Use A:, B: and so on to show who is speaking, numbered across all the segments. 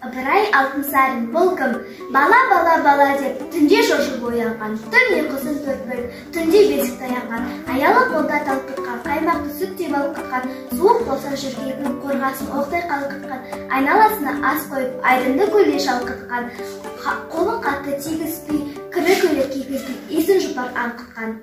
A: Ыбырай Алтынсарин бұл кім? Бала, бала, бала деп түнде шошып оянған, түн ұйқысын төрт бөліп, түнде бесік таянған, аялы қолда талқытқан, қаймақты сүттей балқытқан, суық болса жөргегін қорғасын оқтай қалқытқан, айналасына ас қойып, айдынды көлде шалқытқан, қолын қатты тигізбей, кірі көйлек кигізбей, иісін жұпар аңқытқан.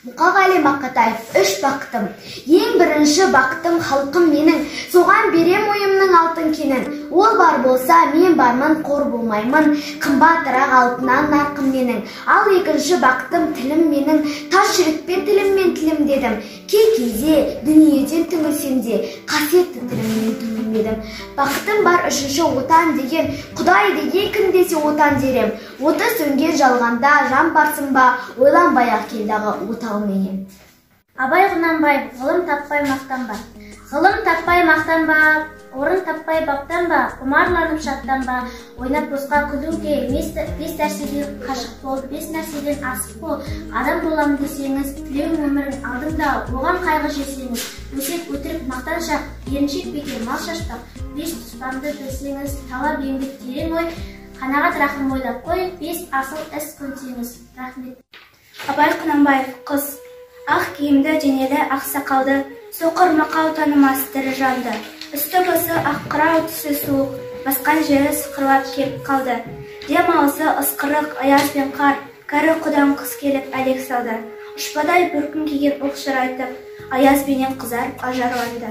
B: Мұқағали Мақатаев, үш бақытым. Ең бірінші бақытым халқым менің, соған берем ойымның алтын кенін. Ол бар болса, мен бармын, қор болмаймын, қымбатырақ алтыннан нарқым менің. Ал екінші бақытым тілім менің, тас жүрекпен тіліммен тілім дедім. Кей кейде дүниеден түңілсем де, қасиетті тілімнен түңілмедім. Бақытым бар үшінші отан деген, Құдай деген кім десе отан дерем. Оты сөнген жалғанда жан барсың ба, ойланбай-ақ келдағы отауменен.
C: Абай Құнанбаев, ғылым таппай мақтанба. Ғылым таппай мақтанба, орын таппай баптанба, құмарланып шаттанба, ойнап босқа күлуге, бес нәрседен қашық бол, бес нәрседен асық бол, адам болам десеңіз, тілеуің өмірің алдыңда, оған қайғы жесеңіз, өсек өтірік мақтаншақ, еріншек бекер мал шашпақ, бес дұшпанды білсеңіз, талап еңбек терең ой, қанағат рахым ойлап қой, бес асыл іс көнсеңіз. Рахмет.
D: Абай Құнанбаев, қыз. Ақ киімді, денелі, ақ сақалды, соқыр мақау танымас тірі жанды. Үсті басы ақ қырау, түсі суық, басқан жері сықырлап келіп қалды. Дем алысы ысқырық, аяз бен қар, кәрі құдан қыс келіп әлек салды. Ұшпадай бөркін киген оқшыр айтып, аяз бенен қызарып ажарланды.